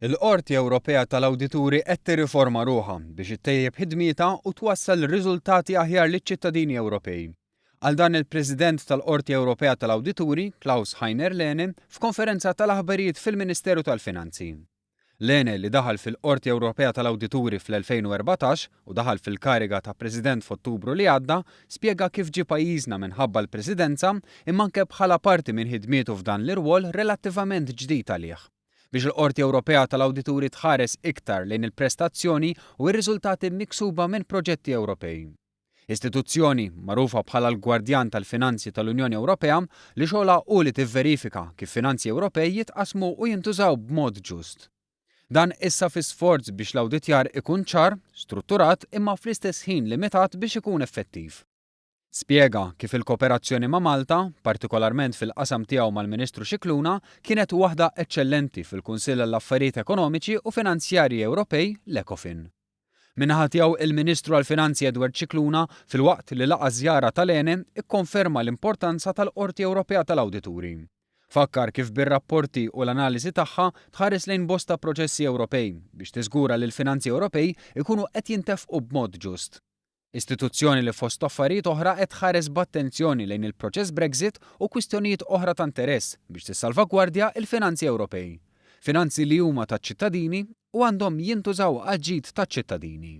Il-Qorti Ewropea tal-Awdituri qed tirriforma ruħha biex ittejjeb ħidmietha u twassal riżultati aħjar liċ-ċittadini Ewropej. Qal dan il-President tal-Qorti Ewropea tal-Awdituri, Klaus Heiner Lehne, f'konferenza tal-aħbarijiet fil-Ministeru tal-Finanzi. Lehne, li daħal fil-Qorti Ewropea tal-Awdituri fl-2014 u daħal fil-kariga ta' President f'Ottubru li għadda, spjega kif ġie pajjiżna minħabba l-Presidenza imma anke bħala parti minn ħidmietu f'dan l-irwol relattivament ġdid għalih. Biex il-Qorti Ewropea tal-Awdituri tħares iktar lejn il-prestazzjoni u r-riżultati miksuba minn proġetti Ewropej. Istituzzjoni, magħrufa bħala l-gwardjan tal-finanzi tal-Unjoni Ewropea, li xogħolha hu li tivverifika kif finanzi Ewropej jitqassmu u jintużaw b'mod ġust. Dan issa fi sforz biex l-awditjar ikun ċar, strutturat imma fl-istess ħin limitat biex ikun effettiv. Spjega kif il-kooperazzjoni ma' Malta, partikolarment fil-qasam tiegħu mal-Ministru Scicluna, kienet waħda eċċellenti fil-Kunsill għall-Affarijiet Ekonomiċi u Finanzjarji Ewropej, l-Ecofin. Min-naħa tiegħu il-Ministru għall-Finanzi Edward Scicluna, filwaqt li laqa' ż-żjara ta' Lehne, ikkonferma l-importanza tal-Qorti Ewropea tal-Awdituri. Fakkar kif bir-rapporti u l-analiżi tagħha tħares lejn bosta proċessi Ewropej biex tiżgura li l-finanzi Ewropej ikunu qed jintefqu b'mod ġust. Istituzzjoni li fost affarijiet oħra qed tħares b'attenzjoni lejn il-proċess Brexit u kwistjonijiet oħra ta' interess biex tissalvagwardja l-finanzi Ewropej. Finanzi li huma taċ-ċittadini u għandhom jintużaw għall-ġid taċ-ċittadini.